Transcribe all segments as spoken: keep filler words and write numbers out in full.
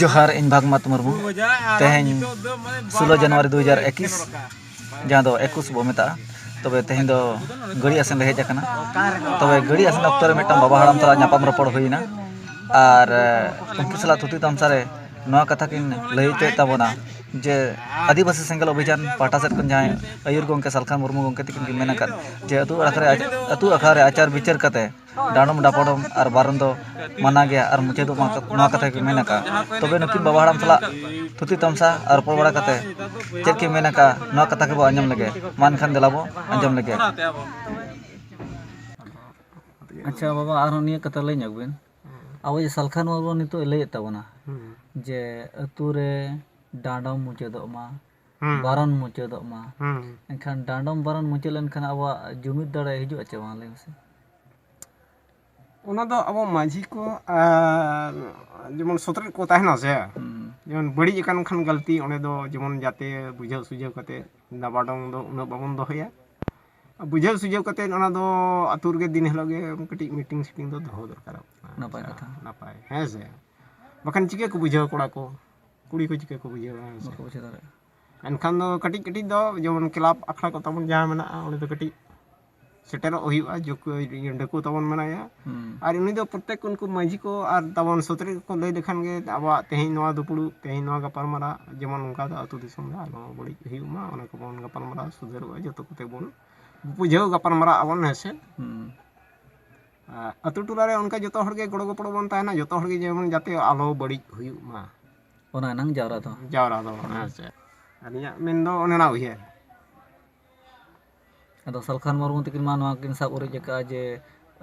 ᱡᱚᱦᱟᱨ, ᱤᱧ ᱵᱷᱟᱜᱽᱢᱟᱛ ᱢᱩᱨᱢᱩ᱾ ᱛᱮᱦᱮᱧ ᱥᱳᱞᱳ ᱡᱟᱱᱩᱣᱟᱨᱤ ᱫᱩ ᱦᱟᱡᱟᱨ ᱮᱠᱩᱥ, ᱡᱟᱦᱟᱸ ᱫᱚ ᱮᱠᱩᱥ ᱵᱚ ᱢᱮᱛᱟᱜᱼᱟ, ᱛᱚᱵᱮ ᱛᱮᱦᱮᱧ ᱫᱚ ᱜᱟᱹᱲᱤ ᱟᱥᱮᱱ ᱞᱮ ᱦᱮᱡ ᱟᱠᱟᱱᱟ᱾ ᱛᱚᱵᱮ ᱜᱟᱹᱲᱤ ᱟᱥᱮᱱ ᱚᱠᱛᱚ ᱨᱮ ᱢᱤᱫᱴᱟᱝ ᱵᱟᱵᱟ ᱦᱟᱲᱟᱢ ᱥᱟᱞᱟᱜ ᱧᱟᱯᱟᱢ ᱨᱚᱯᱚᱲ ᱦᱩᱭᱱᱟ, ᱟᱨ ᱮ, ᱩᱱᱠᱩ ᱥᱟᱞᱟᱜ ᱛᱷᱩᱛᱤ ᱛᱟᱢᱥᱟ ᱨᱮ ᱱᱚᱣᱟ ᱠᱟᱛᱷᱟ ᱠᱤᱱ ᱞᱟᱹᱭ ᱦᱚᱪᱚᱭᱮᱫ ᱛᱟᱵᱚᱱᱟ ᱡᱮ ᱟᱹᱫᱤᱵᱟᱹᱥᱤ ᱥᱮᱸᱜᱮᱞ ᱚᱵᱷᱤᱡᱟᱱ ᱯᱟᱦᱴᱟ ᱥᱮᱫ ᱠᱷᱚᱱ ᱡᱟᱦᱟᱸᱭ ᱟᱹᱭᱩᱨ ᱜᱚᱢᱠᱮ ᱥᱟᱞᱠᱷᱟᱱ ᱢᱩᱨᱢᱩ ᱜᱚᱢᱠᱮ ᱛᱟᱹᱠᱤᱱ ᱠᱤᱱ ᱢᱮᱱ ᱟᱠᱟᱫ ᱡᱮ ᱟᱹᱛᱩ ᱟᱠᱷᱲᱟ ᱨᱮ, ᱟᱹᱛᱩ ᱟᱠᱷᱲᱟ ᱨᱮ ᱟᱪᱟᱨ ᱵᱤᱪᱟᱹᱨ ᱠᱟᱛᱮ ᱰᱟᱸᱰᱚᱢ ᱰᱟᱯᱚᱰᱚᱢ ᱟᱨ ᱵᱟᱨᱚᱱ ᱫᱚ ᱢᱟᱱᱟ ᱜᱮᱭᱟ ᱟᱨ ᱢᱩᱪᱟᱹᱫᱚᱜ ᱢᱟ, ᱱᱚᱣᱟ ᱠᱟᱛᱷᱟ ᱜᱮ ᱢᱮᱱ ᱟᱠᱟᱫᱼᱟ᱾ ᱛᱚᱵᱮ ᱱᱩᱠᱤᱱ ᱵᱟᱵᱟ ᱦᱟᱲᱟᱢ ᱥᱟᱞᱟᱜ ᱛᱷᱩᱛᱤ ᱛᱟᱢᱥᱟ ᱟᱨ ᱨᱚᱯᱚᱲ ᱵᱟᱲᱟ ᱠᱟᱛᱮ ᱪᱮᱫ ᱠᱤᱱ ᱢᱮᱱ ᱟᱠᱟᱫᱼᱟ, ᱱᱚᱣᱟ ᱠᱟᱛᱷᱟ ᱜᱮᱵᱚ ᱟᱸᱡᱚᱢ ᱞᱮᱜᱮ᱾ ᱢᱟ ᱮᱱᱠᱷᱟᱱ ᱫᱮᱞᱟ ᱵᱚ ᱟᱸᱡᱚᱢ ᱞᱮᱜᱮ᱾ ᱟᱪᱪᱷᱟ ᱵᱟᱵᱟ, ᱟᱨᱦᱚᱸ ᱱᱤᱭᱟᱹ ᱠᱟᱛᱷᱟ ᱞᱟᱹᱭ ᱧᱚᱜ ᱵᱤᱱ, ᱟᱵᱚ ᱡᱮ ᱥᱟᱞᱠᱷᱟᱱ ᱢᱩᱨᱢᱩ ᱱᱤᱛᱚᱜ ᱮ ᱞᱟᱹᱭᱮᱫ ᱛᱟᱵᱚᱱᱟ ᱦᱩᱸ᱾ ᱡᱮ ᱟᱹᱛᱩ ᱨᱮ ᱰᱟᱸᱰᱚᱢ ᱢᱩᱪᱟᱹᱫᱚᱜ ᱢᱟ, ᱦᱩᱸ᱾ ᱵᱟᱨᱚᱱ ᱢᱩᱪᱟᱹᱫᱚᱜ ᱢᱟ᱾ ᱦᱩᱸ᱾ ᱮᱱᱠᱷᱟᱱ ᱰᱟᱸᱰᱚᱢ ᱵᱟᱨᱚᱱ ᱢᱩᱪᱟᱹᱫ ᱞᱮᱱᱠᱷᱟᱱ ᱟᱵᱚᱣᱟᱜ ᱡᱩᱢᱤᱫ ᱫᱟᱲᱮ ᱦᱤᱡᱩᱜᱼᱟ ᱪᱮ ᱵᱟᱝ, ᱞᱟᱹᱭ ᱢᱮᱥᱮ? ᱚᱱᱟ ᱫᱚ ᱟᱵᱚ ᱢᱟᱹᱡᱷᱤ ᱠᱚ ᱟᱨ ᱡᱮᱢᱚᱱ ᱥᱚᱛᱨᱮ ᱠᱚ ᱛᱟᱦᱮᱱᱟ ᱥᱮ, ᱦᱩᱸ᱾ ᱡᱮᱢᱚᱱ ᱵᱟᱹᱲᱤᱡ ᱟᱠᱟᱱ ᱠᱷᱟᱱ ᱜᱟᱹᱞᱛᱤ, ᱚᱸᱰᱮ ᱫᱚ ᱡᱮᱢᱚᱱ ᱡᱟᱛᱮ ᱵᱩᱡᱷᱟᱹᱣ ᱥᱩᱡᱷᱟᱹᱣ ᱠᱟᱛᱮ ᱫᱟᱵᱟᱰᱚᱝ ᱫᱚ ᱩᱱᱟᱹᱜ ᱵᱟᱵᱚᱱ ᱫᱚᱦᱚᱭᱟ᱾ ᱵᱩᱡᱷᱟᱹᱣ ᱥᱩᱡᱷᱟᱹᱣ ᱠᱟᱛᱮ ᱚᱱᱟ ᱫᱚ ᱟᱹᱛᱩ ᱨᱮᱜᱮ ᱫᱤᱱ ᱦᱤᱞᱳᱜ ᱜᱮ ᱠᱟᱹᱴᱤᱡ ᱢᱤᱴᱤᱝ ᱥᱤᱴᱤᱝ ᱫᱚ ᱫᱚᱦᱚ ᱫᱚᱨᱠᱟᱨᱚᱜ ᱠᱟᱱᱟ᱾ ᱱᱟᱯᱟᱭ ᱟᱪᱪᱷᱟ, ᱠᱟᱛᱷᱟ᱾ ᱱᱟᱯᱟᱭ, ᱦᱮᱸ ᱥᱮ? ᱵᱟᱠᱷᱟᱱ ᱪᱤᱠᱟᱹ ᱠᱚ ᱵᱩᱡᱷᱟᱹᱣᱟ ᱠᱚᱲᱟ ᱠᱚ, ᱠᱩᱲᱤ ᱠᱚ ᱪᱤᱠᱟᱹ ᱠᱚ ᱵᱩᱡᱷᱟᱹᱣᱟ, ᱦᱮᱸ ᱥᱮ? ᱵᱟᱠᱚ ᱵᱩᱡᱷᱟᱹᱣ ᱫᱟᱲᱮᱭᱟᱜᱼᱟ᱾ ᱮᱱᱠᱷᱟᱱ ᱫᱚ ᱠᱟᱹᱴᱤᱡ ᱠᱟᱹᱴᱤᱡ ᱫᱚ ᱡᱮᱢᱚᱱ ᱠᱞᱟᱵᱽ ᱟᱠᱷᱲᱟ ᱠᱚ ᱛᱟᱵᱚᱱ ᱡᱟᱦᱟᱸ ᱢᱮᱱᱟᱜᱼᱟ, ᱚᱸᱰᱮ ᱫᱚ ᱠᱟᱹᱴᱤᱡ ᱥᱮᱴᱮᱨᱚᱜ ᱦᱩᱭᱩᱜᱼᱟ, ᱡᱩᱠ-, ᱰᱟᱹᱠᱩ ᱛᱟᱵᱚᱱ ᱢᱮᱱᱟᱭᱟ᱾ ᱦᱩᱸ᱾ ᱟᱨ ᱩᱱᱤ ᱫᱚ ᱯᱨᱚᱛᱮᱠ ᱩᱱᱠᱩ ᱢᱟᱹᱡᱷᱤ ᱠᱚ ᱟᱨ ᱛᱟᱵᱚᱱ ᱥᱚᱛᱨᱮ ᱠᱚᱠᱚ ᱞᱟᱹᱭ ᱞᱮᱠᱷᱟᱱ ᱜᱮ ᱟᱵᱚᱣᱟᱜ ᱛᱮᱦᱮᱧ ᱱᱚᱣᱟ ᱫᱩᱯᱲᱩᱵ, ᱛᱮᱦᱮᱧ ᱱᱚᱣᱟ ᱜᱟᱯᱟᱞᱢᱟᱨᱟᱣ, ᱡᱮᱢᱚᱱ ᱚᱱᱠᱟ ᱫᱚ ᱟᱹᱛᱩ ᱫᱤᱥᱚᱢ ᱨᱮ ᱟᱞᱚ ᱵᱟᱹᱲᱤᱡ ᱦᱩᱭᱩᱜ ᱢᱟ, ᱚᱱᱟ ᱠᱚᱵᱚᱱ ᱜᱟᱯᱟᱞᱢᱟᱨᱟᱣ ᱥᱩᱫᱷᱟᱹᱨᱚᱜᱼᱟ, ᱡᱚᱛᱚ ᱠᱚᱛᱮ ᱵᱚᱱ ᱵᱩᱡᱷᱟᱹᱣ ᱜᱟᱯᱟᱞᱢᱟᱨᱟᱣ ᱟᱵᱚᱱ, ᱦᱮᱸ ᱥᱮ? ᱦᱩᱸ᱾ ᱟᱨ ᱟᱹᱛᱩ ᱴᱚᱞᱟ ᱨᱮ ᱚᱱᱠᱟ ᱡᱚᱛᱚ ᱦᱚᱲ ᱜᱮ ᱜᱚᱲᱚ ᱜᱚᱯᱚᱲᱚ ᱵᱚᱱ ᱛᱟᱦᱮᱱᱟ, ᱡᱚᱛᱚ ᱦᱚᱲ ᱜᱮ ᱡᱮᱢᱚᱱ ᱡᱟᱛᱮ ᱟᱞᱚ ᱵᱟᱹᱲᱤᱡ ᱦᱩᱭᱩᱜ ᱢᱟ᱾ ᱚᱱᱟ ᱮᱱᱟᱝ ᱡᱟᱣᱨᱟ ᱫᱚ᱾ ᱡᱟᱣᱨᱟ ᱫᱚ, ᱦᱮᱸ ᱥᱮ? ᱟᱹᱞᱤᱧᱟᱜ ᱢᱮᱱ ᱫᱚ ᱚᱱᱮ ᱚᱱᱟ ᱩᱭᱦᱟᱹᱨ᱾ ᱟᱫᱚ ᱥᱟᱞᱠᱷᱟᱱ ᱢᱩᱨᱢᱩ ᱛᱟᱹᱠᱤᱱ ᱢᱟ ᱱᱚᱣᱟ ᱠᱤᱱ ᱥᱟᱵ ᱩᱨᱤᱡ ᱟᱠᱟᱫᱼᱟ ᱡᱮ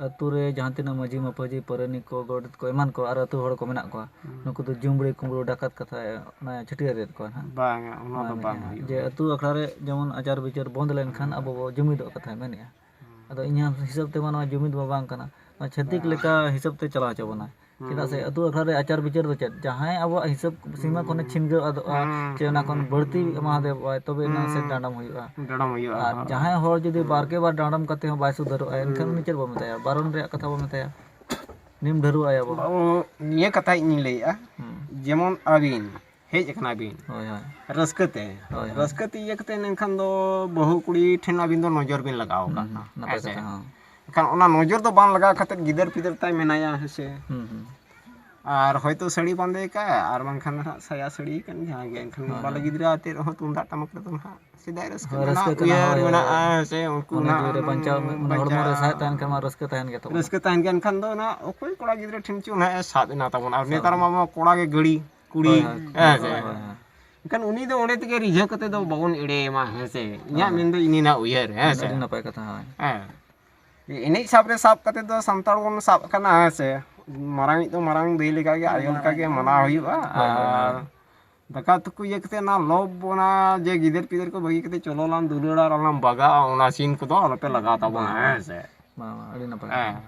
ᱟᱹᱛᱩ ᱨᱮ ᱡᱟᱦᱟᱸ ᱛᱤᱱᱟᱹᱜ ᱢᱟᱹᱡᱷᱤ ᱢᱟᱯᱟᱡᱷᱤ, ᱯᱟᱨᱟᱱᱤᱠ ᱠᱚ, ᱜᱚᱰᱮᱛ ᱠᱚ, ᱮᱢᱟᱱ ᱠᱚ, ᱟᱨ ᱟᱹᱛᱩ ᱦᱚᱲ ᱠᱚ ᱢᱮᱱᱟᱜ ᱠᱚᱣᱟ, ᱦᱩᱸ᱾ ᱱᱩᱠᱩ ᱫᱚ ᱡᱩᱢᱵᱽᱲᱤ ᱠᱩᱢᱵᱽᱲᱩ ᱰᱟᱠᱟᱛ ᱠᱟᱛᱷᱟ ᱚᱱᱟ ᱪᱷᱟᱹᱴᱭᱟᱹᱨ ᱮᱫ ᱠᱚᱣᱟ ᱱᱟᱦᱟᱜ᱾ ᱵᱟᱝᱟ, ᱚᱱᱟ ᱱᱚᱣᱟ ᱫᱚ ᱵᱟᱝ ᱢᱮᱱᱮᱫᱼᱟ ᱦᱩᱭᱩᱜᱼᱟ᱾ ᱡᱮ ᱟᱹᱛᱩ ᱟᱠᱷᱲᱟ ᱨᱮ ᱡᱮᱢᱚᱱ ᱟᱪᱟᱨ ᱵᱤᱪᱟᱹᱨ ᱵᱚᱱᱫ ᱞᱮᱱᱠᱷᱟᱱ ᱦᱩᱸ᱾ ᱟᱵᱚ ᱵᱚ ᱡᱩᱢᱤᱫᱚᱜ ᱠᱟᱛᱷᱟᱭ ᱢᱮᱱᱮᱫᱼᱟ᱾ ᱦᱩᱸ᱾ ᱟᱫᱚ ᱤᱧᱟᱹᱜ ᱦᱤᱥᱟᱹᱵ ᱛᱮᱢᱟ ᱱᱚᱣᱟ ᱡᱩᱢᱤᱫ ᱢᱟ ᱵᱟᱝ ᱠᱟᱱᱟ, ᱱᱚᱣᱟ ᱪᱷᱟᱹᱛᱤᱠ ᱵᱟᱝ᱾ ᱞᱮᱠᱟ ᱦᱤᱥᱟᱹᱵ ᱛᱮ ᱪᱟᱞᱟᱣ ᱦᱚᱪᱚ ᱵᱚᱱᱟᱭ᱾ ᱪᱮᱫᱟᱜ ᱥᱮ ᱦᱩᱸ᱾ ᱟᱹᱛᱩ ᱟᱠᱷᱲᱟ ᱨᱮ ᱟᱪᱟᱨ ᱵᱤᱪᱟᱹᱨ ᱫᱚ ᱪᱮᱫ? ᱡᱟᱦᱟᱸᱭ ᱟᱵᱚᱣᱟᱜ ᱦᱤᱥᱟᱹᱵ ᱥᱤᱢᱟᱹ ᱠᱷᱚᱱᱮ ᱦᱩᱸ᱾ ᱪᱷᱤᱱᱜᱟᱹᱣ ᱟᱫᱚᱜᱼᱟ, ᱦᱩᱸ᱾ ᱪᱮ ᱚᱱᱟ ᱠᱷᱚᱱ ᱵᱟᱹᱲᱛᱤ ᱮᱢᱟᱣᱟᱫᱮᱭᱟ, ᱛᱚᱵᱮ ᱮᱱᱟᱝ ᱥᱮ ᱦᱩᱸ᱾ ᱰᱟᱸᱰᱚᱢ ᱦᱩᱭᱩᱜᱼᱟ᱾ ᱰᱟᱸᱰᱚᱢ ᱦᱩᱭᱩᱜᱼᱟ᱾ ᱟᱨ ᱦᱳᱭ᱾ ᱡᱟᱦᱟᱸᱭ ᱦᱚᱲ ᱡᱩᱫᱤ ᱦᱩᱸ᱾ ᱵᱟᱨ ᱜᱮ ᱵᱟᱨ ᱰᱟᱸᱰᱚᱢ ᱠᱟᱛᱮ ᱦᱚᱸ ᱵᱟᱭ ᱥᱩᱫᱷᱟᱹᱨᱚᱜᱼᱟ, ᱮᱱᱠᱷᱟᱱ ᱦᱩᱸ᱾ ᱩᱱᱤ ᱪᱮᱫ ᱵᱚ ᱢᱮᱛᱟᱭᱟ? ᱵᱟᱨᱚᱱ ᱨᱮᱭᱟᱜ ᱠᱟᱛᱷᱟ ᱵᱚ ᱢᱮᱛᱟᱭᱟ᱾ ᱱᱤᱢ ᱰᱷᱟᱹᱨᱣᱟᱹᱜ ᱟᱭᱟ ᱵᱚ᱾ ᱵᱟᱵᱩ, ᱱᱤᱭᱟᱹ ᱠᱟᱛᱷᱟ ᱤᱧᱤᱧ ᱞᱟᱹᱭᱮᱫᱼᱟ᱾ ᱡᱮᱢᱚᱱ ᱟᱹᱵᱤᱱ ᱦᱮᱡ ᱟᱠᱟᱱᱟ ᱵᱤᱱ ᱦᱳᱭ ᱦᱳᱭ ᱨᱟᱹᱥᱠᱟᱹ ᱛᱮ, ᱦᱳᱭ, ᱦᱳᱭ᱾ ᱨᱟᱹᱥᱠᱟᱹ ᱛᱮ ᱤᱭᱟᱹ ᱠᱟᱛᱮ ᱮᱱᱠᱷᱟᱱ ᱫᱚ ᱵᱟᱹᱦᱩ ᱠᱩᱲᱤ ᱴᱷᱮᱱ ᱟᱹᱵᱤᱱ ᱫᱚ ᱱᱚᱡᱚᱨ ᱵᱤᱱ ᱞᱟᱜᱟᱣ ᱟᱠᱟᱫ ᱦᱩᱸ, ᱱᱟᱯᱟᱭ ᱦᱮᱸ ᱥᱮ? ᱠᱟᱛᱷᱟ ᱦᱚᱸ᱾ ᱮᱱᱠᱷᱟᱱ ᱚᱱᱟ ᱱᱚᱡᱚᱨ ᱫᱚ ᱵᱟᱝ ᱞᱟᱜᱟᱣ ᱠᱟᱛᱮ ᱜᱤᱫᱟᱹᱨ ᱯᱤᱫᱟᱹᱨ ᱛᱟᱭ ᱢᱮᱱᱟᱭᱟ, ᱦᱮᱸ ᱥᱮ? ᱦᱩᱸ ᱦᱩᱸ ᱟᱨ ᱦᱚᱭᱛᱳ ᱥᱟᱹᱲᱤ ᱵᱟᱸᱫᱮ ᱠᱟᱜ ᱟᱨ ᱵᱟᱝᱠᱷᱟᱱ ᱫᱚ ᱦᱟᱸᱜ ᱥᱟᱭᱟ ᱥᱟᱹᱲᱤ ᱠᱟᱱ ᱡᱟᱦᱟᱸ ᱜᱮ, ᱮᱱᱠᱷᱟᱱ ᱦᱳᱭ, ᱵᱟᱞᱮ ᱦᱳᱭ᱾ ᱜᱤᱫᱽᱨᱟᱹ ᱟᱛᱮᱫ ᱨᱮᱦᱚᱸ ᱛᱩᱢᱫᱟᱜ ᱴᱟᱢᱟᱠ ᱨᱮᱫᱚ ᱦᱟᱸᱜ ᱥᱮᱫᱟᱭ ᱨᱟᱹᱥᱠᱟᱹ ᱦᱳᱭ, ᱢᱮᱱᱟᱜᱼᱟ, ᱨᱟᱹᱥᱠᱟᱹ ᱠᱟᱱᱟ, ᱩᱭᱦᱟᱹᱨ ᱦᱳᱭ, ᱦᱳᱭ᱾ ᱢᱮᱱᱟᱜᱼᱟ, ᱦᱮᱸ ᱥᱮ? ᱩᱱᱠᱩ ᱢᱚᱱᱮ ᱱᱟᱦᱟᱜ ᱡᱤᱣᱤ ᱨᱮ ᱚᱱᱟ ᱵᱟᱧᱪᱟᱣ ᱢᱚᱱᱮ ᱦᱚᱲᱢᱚ ᱨᱮ ᱵᱟᱧᱪᱟᱣ ᱥᱟᱦᱮᱫ ᱛᱟᱦᱮᱱ ᱠᱷᱟᱱ ᱢᱟ ᱨᱟᱹᱥᱠᱟᱹ ᱛᱟᱦᱮᱱ ᱜᱮ ᱛᱟᱵᱚᱱᱟ᱾ ᱨᱟᱹᱥᱠᱟᱹ ᱛᱟᱦᱮᱱ ᱜᱮᱭᱟ᱾ ᱮᱱᱠᱷᱟᱱ ᱫᱚ ᱚᱱᱟ ᱚᱠᱚᱭ ᱠᱚᱲᱟ ᱜᱤᱫᱽᱨᱟᱹ ᱴᱷᱮᱱ ᱪᱚ ᱚᱱᱟ ᱥᱟᱵ ᱮᱱᱟ ᱛᱟᱵᱚᱱᱟ᱾ ᱟᱨ ᱱᱮᱛᱟᱨ ᱥᱟᱵ ᱢᱟ ᱠᱚᱲᱟ ᱜᱮ ᱜᱟᱹᱲᱤ ᱠᱩᱲᱤ, ᱦᱳᱭ, ᱦᱳᱭ, ᱦᱮᱸ ᱥᱮ? ᱦᱳᱭ, ᱦᱳᱭ, ᱦᱳᱭ᱾ ᱮᱱᱠᱷᱟᱱ ᱩᱱᱤ ᱫᱚ ᱚᱸᱰᱮ ᱛᱮᱜᱮ ᱨᱤᱡᱷᱟᱹᱣ ᱠᱟᱛᱮ ᱫᱚ ᱵᱟᱵᱚᱱ ᱮᱲᱮᱭᱮᱢᱟ, ᱦᱮᱸ ᱥᱮ? ᱤᱧᱟᱹᱜ ᱦᱳᱭ᱾ ᱢᱮᱱ ᱫᱚ ᱤᱱᱤᱱᱟᱜ ᱩᱭᱦᱟᱹᱨ, ᱦᱮᱸ ᱥᱮ? ᱟᱹᱰᱤ ᱱᱟᱯᱟᱭ ᱠᱟᱛᱷᱟ, ᱦᱳᱭ᱾ ᱦᱮᱸ᱾ ᱮᱱᱮᱡ ᱥᱟᱵ ᱨᱮ ᱥᱟᱵ ᱠᱟᱛᱮ ᱫᱚ ᱥᱟᱱᱛᱟᱲ ᱵᱚᱱ ᱥᱟᱵ ᱠᱟᱱᱟ, ᱦᱮᱸ ᱥᱮ? ᱢᱟᱨᱟᱝᱤᱡ ᱫᱚ ᱢᱟᱨᱟᱝ ᱫᱟᱹᱭ ᱞᱮᱠᱟᱜᱮ ᱟᱭᱳ ᱞᱮᱠᱟᱜᱮ ᱢᱟᱱᱟᱣ ᱦᱩᱭᱩᱜᱼᱟ᱾ ᱦᱳᱭ, ᱦᱳᱭ, ᱟᱨ ᱦᱳᱭ᱾ ᱫᱟᱠᱟ ᱩᱛᱩ ᱠᱚ ᱤᱭᱟᱹ ᱠᱟᱛᱮ ᱚᱱᱟ ᱞᱚᱵ, ᱚᱱᱟ ᱡᱮ ᱜᱤᱫᱟᱹᱨ ᱯᱤᱫᱟᱹᱨ ᱠᱚ ᱵᱟᱹᱜᱤ ᱠᱟᱛᱮ ᱪᱚᱞᱚ ᱞᱟᱝ ᱫᱩᱞᱟᱹᱲᱟ ᱟᱨ ᱞᱟᱝ ᱵᱟᱜᱟᱜᱼᱟ, ᱚᱱᱟ ᱥᱤᱱ ᱠᱚᱫᱚ ᱟᱞᱚᱯᱮ ᱞᱟᱜᱟᱣ ᱛᱟᱵᱚᱱᱟ, ᱵᱟᱝ, ᱦᱮᱸ ᱥᱮ? ᱵᱟᱝ, ᱵᱟᱝ, ᱟᱹᱰᱤ ᱱᱟᱯᱟᱭ ᱦᱮᱸ᱾ ᱠᱟᱛᱷᱟ᱾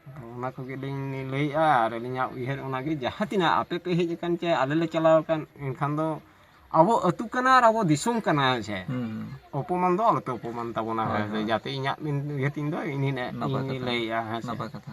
ᱟᱫᱚ ᱚᱱᱟ ᱠᱚᱜᱮ ᱞᱤᱧ ᱞᱟᱹᱭᱮᱫᱼᱟ᱾ ᱟᱨ ᱟᱹᱞᱤᱧᱟᱜ ᱩᱭᱦᱟᱹᱨ ᱚᱱᱟᱜᱮ, ᱡᱟᱦᱟᱸ ᱛᱤᱱᱟᱹᱜ ᱟᱯᱮ ᱯᱮ ᱦᱮᱡ ᱟᱠᱟᱱ ᱪᱮ ᱟᱞᱮ ᱞᱮ ᱪᱟᱞᱟᱣ ᱟᱠᱟᱱ, ᱮᱱᱠᱷᱟᱱ ᱫᱚ ᱟᱵᱚ ᱟᱹᱛᱩ ᱠᱟᱱᱟ ᱟᱨ ᱟᱵᱚ ᱫᱤᱥᱚᱢ ᱠᱟᱱᱟ, ᱦᱮᱸ ᱥᱮ? ᱦᱩᱸ, ᱦᱩᱸ᱾ ᱚᱯᱚᱢᱟᱱ ᱫᱚ ᱟᱞᱚᱯᱮ ᱚᱯᱚᱢᱟᱱ ᱛᱟᱵᱚᱱᱟ, ᱦᱳᱭ, ᱦᱮᱸ ᱥᱮ? ᱦᱳᱭ᱾ ᱡᱟᱛᱮ ᱤᱧᱟᱹᱜ ᱢᱮᱱ ᱩᱭᱦᱟᱹᱨ ᱛᱤᱧ ᱫᱚ ᱤᱧ ᱱᱟᱯᱟᱭ ᱤᱧ ᱠᱟᱛᱷᱟ᱾ ᱞᱟᱹᱭᱮᱫᱼᱟ, ᱦᱮᱸ ᱥᱮ? ᱱᱟᱯᱟᱭ ᱠᱟᱛᱷᱟ᱾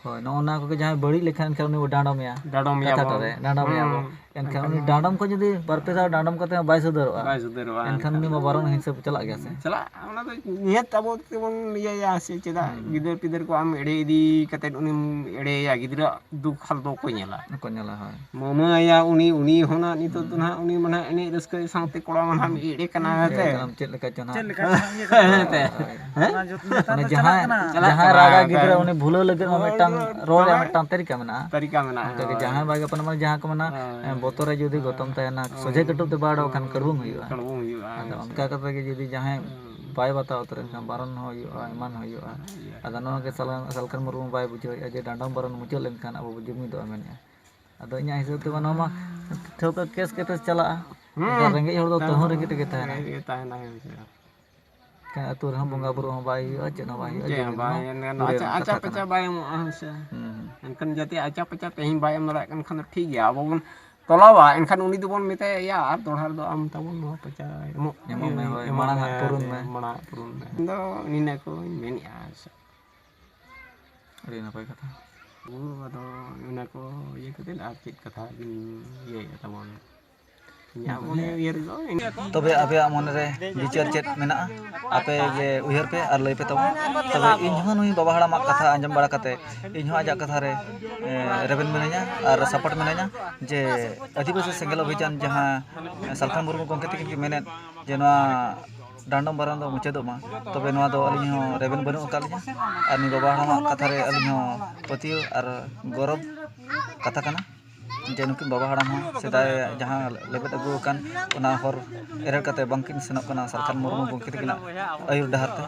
ᱦᱳᱭ, ᱱᱚᱜᱼᱚ ᱱᱚᱣᱟ ᱠᱚᱜᱮ ᱡᱟᱦᱟᱸᱭ ᱵᱟᱹᱲᱤᱡ ᱞᱮᱠᱷᱟᱱ ᱮᱱᱠᱷᱟᱱ ᱩᱱᱤ ᱵᱚ ᱰᱟᱸᱰᱚᱢᱮᱭᱟ᱾ ᱰᱟᱸᱰᱚᱢᱮᱭᱟ ᱠᱟᱛᱷᱟ ᱵᱚᱱ᱾ ᱴᱟᱨᱮ ᱰᱟᱸᱰᱚᱢᱮᱭᱟ ᱵᱚ᱾ ᱦᱩᱸ᱾ ᱮᱱᱠᱷᱟᱱ ᱮᱱᱠᱷᱟᱱ ᱩᱱᱤ ᱢᱟ ᱰᱟᱸᱰᱚᱢ ᱠᱚ ᱡᱩᱫᱤ ᱵᱟᱨ ᱯᱮ ᱫᱷᱟᱣ ᱰᱟᱸᱰᱚᱢ ᱠᱟᱛᱮ ᱦᱚᱸ ᱵᱟᱭ ᱥᱩᱫᱷᱟᱹᱨᱚᱜᱼᱟ, ᱵᱟᱭ ᱥᱩᱫᱷᱟᱹᱨᱚᱜᱼᱟ, ᱮᱱᱠᱷᱟᱱ ᱩᱱᱤ ᱢᱟ ᱵᱟᱨᱚᱱ ᱦᱤᱥᱟᱹᱵ ᱪᱟᱞᱟᱜ ᱜᱮᱭᱟ ᱥᱮ᱾ ᱪᱟᱞᱟᱜ, ᱚᱱᱟ ᱫᱚ ᱱᱤᱦᱟᱹᱛ ᱟᱵᱚ ᱛᱮᱵᱚᱱ ᱤᱭᱟᱹᱭᱟ ᱥᱮ ᱪᱮᱫᱟᱜ? ᱦᱩᱸ᱾ ᱜᱤᱫᱟᱹᱨ ᱯᱤᱫᱟᱹᱨ ᱠᱚ ᱟᱢ ᱮᱲᱮ ᱤᱫᱤ ᱠᱟᱛᱮᱫ ᱩᱱᱤᱢ ᱮᱲᱮᱭᱟ, ᱜᱤᱫᱽᱨᱟᱹ ᱫᱩᱠ ᱦᱟᱞ ᱫᱚ ᱚᱠᱚᱭ ᱧᱮᱞᱟ? ᱠᱚ ᱧᱮᱞᱟ, ᱦᱳᱭ᱾ ᱢᱟᱹᱢᱟᱹᱭᱟ ᱩᱱᱤ, ᱩᱱᱤ ᱦᱚᱸ ᱱᱟᱜ ᱱᱤᱛᱚᱜ ᱫᱚ ᱱᱟᱜ ᱩᱱᱤ ᱢᱟ ᱱᱟᱜ ᱮᱱᱮᱡ ᱨᱟᱹᱥᱠᱟᱹ ᱥᱟᱶᱛᱮ ᱠᱚᱲᱟ ᱢᱟ ᱱᱟᱜ ᱮᱲᱮ ᱠᱟᱱᱟ, ᱦᱮᱸ ᱥᱮ? ᱪᱮᱫ ᱞᱮᱠᱟ ᱪᱚ ᱱᱟᱜ᱾ ᱦᱮᱸ ᱥᱮ? ᱦᱮᱸ? ᱚᱱᱟ ᱡᱚᱛ-, ᱱᱮᱛᱟᱨ ᱢᱟᱱᱮ ᱫᱚ ᱪᱟᱞᱟᱜ ᱡᱟᱦᱟᱸᱭ, ᱠᱟᱱᱟ᱾ ᱪᱟᱞᱟᱜ ᱡᱟᱦᱟᱸᱭ ᱠᱟᱱᱟ, ᱨᱟᱜᱟ ᱦᱮᱸ᱾ ᱜᱤᱫᱽᱨᱟᱹ ᱩᱱᱤ ᱵᱷᱩᱞᱟᱹᱣ ᱞᱟᱹᱜᱤᱫ ᱢᱟ ᱢᱤᱫᱴᱟᱝ ᱨᱚᱲ ᱨᱮᱭᱟᱜ ᱦᱳᱭ᱾ ᱢᱤᱫᱴᱟᱝ ᱛᱟᱹᱨᱤᱠᱟ ᱢᱮᱱᱟᱜᱼᱟ᱾ ᱛᱟᱹᱨᱤᱠᱟ ᱢᱮᱱᱟᱜᱼᱟ, ᱚᱱᱠᱟᱜᱮ ᱦᱳᱭ᱾ ᱡᱟᱦᱟᱸᱭ ᱵᱟᱭ ᱜᱟᱯᱟᱱ ᱢᱟᱱᱮ ᱡᱟᱦᱟᱸ ᱠᱚ ᱢᱮᱱᱟ, ᱦᱳᱭ᱾ ᱦᱮᱸ, ᱵᱚᱛᱚᱨ ᱨᱮ ᱡᱩᱫᱤ ᱜᱚᱛᱚᱢ ᱛᱟᱦᱮᱱᱟ, ᱥᱚᱡᱷᱮ ᱠᱟᱹᱴᱩᱵ ᱛᱮ ᱵᱟᱭ ᱚᱰᱚᱠ ᱠᱷᱟᱱ ᱠᱟᱹᱲᱵᱩᱝ ᱦᱩᱭᱩᱜᱼᱟ᱾ ᱠᱟᱹᱲᱵᱩᱝ ᱦᱩᱭᱩᱜᱼᱟ, ᱟᱫᱚ ᱦᱮᱸ ᱥᱮ? ᱚᱱᱠᱟ ᱠᱟᱛᱮ ᱜᱮ ᱡᱩᱫᱤ ᱡᱟᱦᱟᱸᱭ ᱦᱩᱸ᱾ ᱵᱟᱭ ᱵᱟᱛᱟᱣ ᱩᱛᱟᱹᱨ ᱮᱱᱠᱷᱟᱱ ᱵᱟᱨᱚᱱ ᱦᱚᱸ ᱦᱩᱭᱩᱜᱼᱟ, ᱮᱢᱟᱱ ᱦᱚᱸ ᱦᱩᱭᱩᱜᱼᱟ᱾ ᱦᱩᱭᱩᱜᱼᱟ᱾ ᱟᱫᱚ ᱱᱚᱣᱟ ᱜᱮ ᱥᱟᱞ-, ᱥᱟᱞᱠᱷᱟᱱ ᱢᱩᱨᱢᱩ ᱵᱟᱭ ᱵᱩᱡᱷᱟᱹᱣᱮᱫᱼᱟ ᱡᱮ ᱰᱟᱸᱰᱚᱢ ᱵᱟᱨᱚᱱ ᱢᱩᱪᱟᱹᱫ ᱞᱮᱱᱠᱷᱟᱱ ᱟᱵᱚ ᱵᱚ ᱡᱩᱢᱤᱫᱚᱜᱼᱟ ᱢᱮᱱᱮᱫᱼᱟ᱾ ᱟᱫᱚ ᱤᱧᱟᱹᱜ ᱦᱤᱥᱟᱹᱵ ᱛᱮᱢᱟ ᱱᱚᱣᱟ ᱢᱟ ᱴᱷᱟᱹᱣᱠᱟᱹ ᱠᱮᱥ ᱠᱟᱛᱮ ᱪᱟᱞᱟᱜᱼᱟ᱾ ᱦᱩᱸ᱾ ᱮᱱᱠᱷᱟᱱ ᱨᱮᱸᱜᱮᱡ ᱦᱚᱲ ᱫᱚ ᱛᱟᱹᱦᱩ ᱨᱮᱸᱜᱮᱡ ᱨᱮᱜᱮ ᱛᱟᱦᱮᱱᱟ᱾ ᱨᱮᱸᱜᱮᱡ ᱜᱮ ᱛᱟᱦᱮᱱᱟ, ᱦᱮᱸ ᱥᱮ? ᱮᱱᱠᱷᱟᱱ ᱟᱹᱛᱩ ᱨᱮᱦᱚᱸ ᱵᱚᱸᱜᱟ ᱵᱩᱨᱩ ᱦᱚᱸ ᱵᱟᱭ ᱦᱩᱭᱩᱜᱼᱟ, ᱪᱮᱫ ᱦᱚᱸ ᱵᱟᱭ ᱦᱩᱭᱩᱜᱼᱟ, ᱪᱮᱫ ᱡᱩᱢᱤᱫ ᱦᱚᱸ ᱵᱟᱭ ᱢᱟ ᱦᱩᱭᱩᱜᱼᱟ᱾ ᱫᱩᱨᱮᱨ ᱟᱪᱟ-, ᱟᱪᱟ ᱠᱟᱛᱷᱟ ᱯᱟᱪᱟ ᱠᱟᱱᱟ᱾ ᱵᱟᱭ ᱮᱢᱚᱜᱼᱟ, ᱦᱮᱸ ᱥᱮ? ᱦᱩᱸ, ᱦᱩᱸ᱾ ᱮᱱᱠᱷᱟᱱ ᱡᱟᱛᱮ ᱟᱪᱟ ᱯᱟᱪᱟ ᱛᱮᱦᱮᱧ ᱵᱟᱭ ᱮᱢ ᱫᱟᱲᱮᱭᱟᱜ ᱠᱟᱱ ᱠᱷᱟᱱ ᱫᱚ ᱴᱷᱤᱠ ᱜᱮᱭᱟ, ᱟᱵᱚ ᱵᱚᱱ ᱛᱚᱞᱟᱣᱟ᱾ ᱮᱱᱠᱷᱟᱱ ᱩᱱᱤ ᱫᱚᱵᱚᱱ ᱢᱮᱛᱟᱭᱟ, "ᱭᱟ, ᱟᱨ ᱫᱚᱦᱲᱟ ᱨᱮᱫᱚ ᱟᱢ ᱛᱟᱵᱚᱱ ᱱᱚᱣᱟ ᱯᱟᱪᱟ ᱮᱢᱚᱜ ᱮᱢᱚᱜ ᱢᱮ, ᱦᱳᱭ, ᱮᱢᱚᱜ ᱢᱟᱲᱟᱝ ᱢᱮ, ᱦᱟᱸᱜ ᱯᱩᱨᱩᱱ ᱦᱮᱸ, ᱢᱮ᱾ ᱢᱟᱲᱟᱝ ᱦᱟᱸᱜ ᱯᱩᱨᱩᱱ ᱢᱮ᱾" ᱤᱧ ᱫᱚ ᱱᱤᱱᱟᱹ ᱠᱚᱧ ᱢᱮᱱᱮᱫᱼᱟ, ᱦᱮᱸ ᱥᱮ᱾ ᱟᱹᱰᱤ ᱱᱟᱯᱟᱭ ᱠᱟᱛᱷᱟ᱾ ᱟᱫᱚ ᱚᱱᱟ ᱠᱚ ᱤᱭᱟᱹ ᱠᱟᱛᱮᱫ ᱟᱨ ᱪᱮᱫ ᱠᱟᱛᱷᱟ ᱵᱤᱱ ᱤᱭᱟᱹᱭᱮᱫᱼᱟ ᱛᱟᱵᱚᱱ? ᱤᱧᱟᱹᱜ ᱢᱚᱱᱮ ᱩᱭᱦᱟᱹᱨ ᱫᱚ ᱤᱱᱟᱹ᱾ ᱛᱚᱵᱮ ᱟᱯᱮᱭᱟᱜ ᱢᱚᱱᱮ ᱨᱮ ᱵᱤᱪᱟᱹᱨ ᱪᱮᱫ ᱢᱮᱱᱟᱜᱼᱟ? ᱟᱯᱮ ᱜᱮ ᱩᱭᱦᱟᱹᱨ ᱯᱮ ᱟᱨ ᱞᱟᱹᱭ ᱯᱮ ᱛᱟᱵᱚᱱ᱾ ᱛᱚᱵᱮ ᱤᱧ ᱦᱚᱸ ᱱᱩᱭ ᱵᱟᱵᱟ ᱦᱟᱲᱟᱢᱟᱜ ᱠᱟᱛᱷᱟ ᱟᱸᱡᱚᱢ ᱵᱟᱲᱟ ᱠᱟᱛᱮ ᱤᱧ ᱦᱚᱸ ᱟᱡᱟᱜ ᱠᱟᱛᱷᱟ ᱨᱮ, ᱮ, ᱨᱮᱵᱮᱱ ᱢᱤᱱᱟᱹᱧᱟ ᱟᱨ ᱥᱟᱯᱳᱨᱴ ᱢᱤᱱᱟᱹᱧᱟ ᱡᱮ ᱟᱹᱫᱤᱵᱟᱹᱥᱤ ᱥᱮᱸᱜᱮᱞ ᱚᱵᱷᱤᱡᱟᱱ ᱡᱟᱦᱟᱸ ᱥᱟᱞᱠᱷᱟᱱ ᱢᱩᱨᱢᱩ ᱜᱚᱢᱠᱮ ᱛᱟᱹᱠᱤᱱ ᱠᱤᱱ ᱢᱮᱱᱮᱫ ᱡᱮ ᱱᱚᱣᱟ ᱰᱟᱸᱰᱚᱢ ᱵᱟᱨᱚᱱ ᱫᱚ ᱢᱩᱪᱟᱹᱫᱚᱜ ᱢᱟ, ᱛᱚᱵᱮ ᱱᱚᱣᱟ ᱫᱚ ᱟᱹᱞᱤᱧ ᱦᱚᱸ ᱨᱮᱵᱮᱱ ᱵᱟᱹᱱᱩᱜ ᱟᱠᱟᱫ ᱞᱤᱧᱟ᱾ ᱟᱨ ᱱᱩᱭ ᱵᱟᱵᱟ ᱦᱟᱲᱟᱢᱟᱜ ᱠᱟᱛᱷᱟ ᱨᱮ ᱟᱹᱞᱤᱧ ᱦᱚᱸ ᱯᱟᱹᱛᱭᱟᱹᱣ ᱟᱨ ᱜᱚᱨᱚᱵᱽ ᱠᱟᱛᱷᱟ ᱠᱟᱱᱟ ᱡᱮ ᱱᱩᱠᱤᱱ ᱵᱟᱵᱟ ᱦᱟᱲᱟᱢ ᱦᱚᱸ ᱥᱮᱫᱟᱭ ᱡᱟᱦᱟᱸ ᱞᱮᱵᱮᱫ ᱟᱹᱜᱩ ᱟᱠᱟᱱ ᱚᱱᱟ ᱦᱚᱨ ᱮᱨᱮᱲ ᱠᱟᱛᱮ ᱵᱟᱝᱠᱤᱱ ᱥᱮᱱᱚᱜ ᱠᱟᱱᱟ ᱥᱟᱞᱠᱷᱟᱱ ᱢᱩᱨᱢᱩ ᱜᱚᱢᱠᱮ ᱛᱟᱹᱠᱤᱱᱟᱜ ᱟᱹᱭᱩᱨ ᱰᱟᱦᱟᱨ ᱛᱮ᱾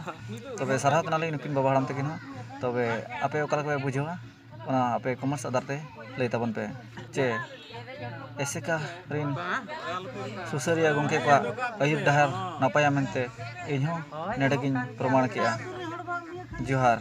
ᱛᱚᱵᱮ ᱥᱟᱨᱦᱟᱣ ᱠᱟᱱᱟᱞᱤᱧ ᱱᱩᱠᱤᱱ ᱵᱟᱵᱟ ᱦᱟᱲᱟᱢ ᱛᱟᱹᱠᱤᱱ ᱦᱚᱸ᱾ ᱛᱚᱵᱮ ᱟᱯᱮ ᱚᱠᱟ ᱞᱮᱠᱟ ᱯᱮ ᱵᱩᱡᱷᱟᱹᱣᱟ, ᱚᱱᱟ ᱟᱯᱮ ᱠᱚᱢᱮᱱᱴᱥ ᱟᱫᱷᱟᱨ ᱛᱮ ᱞᱟᱹᱭ ᱛᱟᱵᱚᱱ ᱯᱮ ᱡᱮ ᱮᱥᱮᱠᱟ ᱨᱤᱱ ᱥᱩᱥᱟᱹᱨᱤᱭᱟᱹ ᱜᱚᱢᱠᱮ ᱠᱚᱣᱟᱜ ᱟᱹᱭᱩᱨ ᱰᱟᱦᱟᱨ ᱱᱟᱯᱟᱭᱟ ᱢᱮᱱᱛᱮ ᱤᱧᱦᱚᱸ ᱱᱚᱰᱮ ᱜᱤᱧ ᱯᱨᱚᱢᱟᱬ ᱠᱮᱜᱼᱟ᱾ ᱡᱚᱦᱟᱨ᱾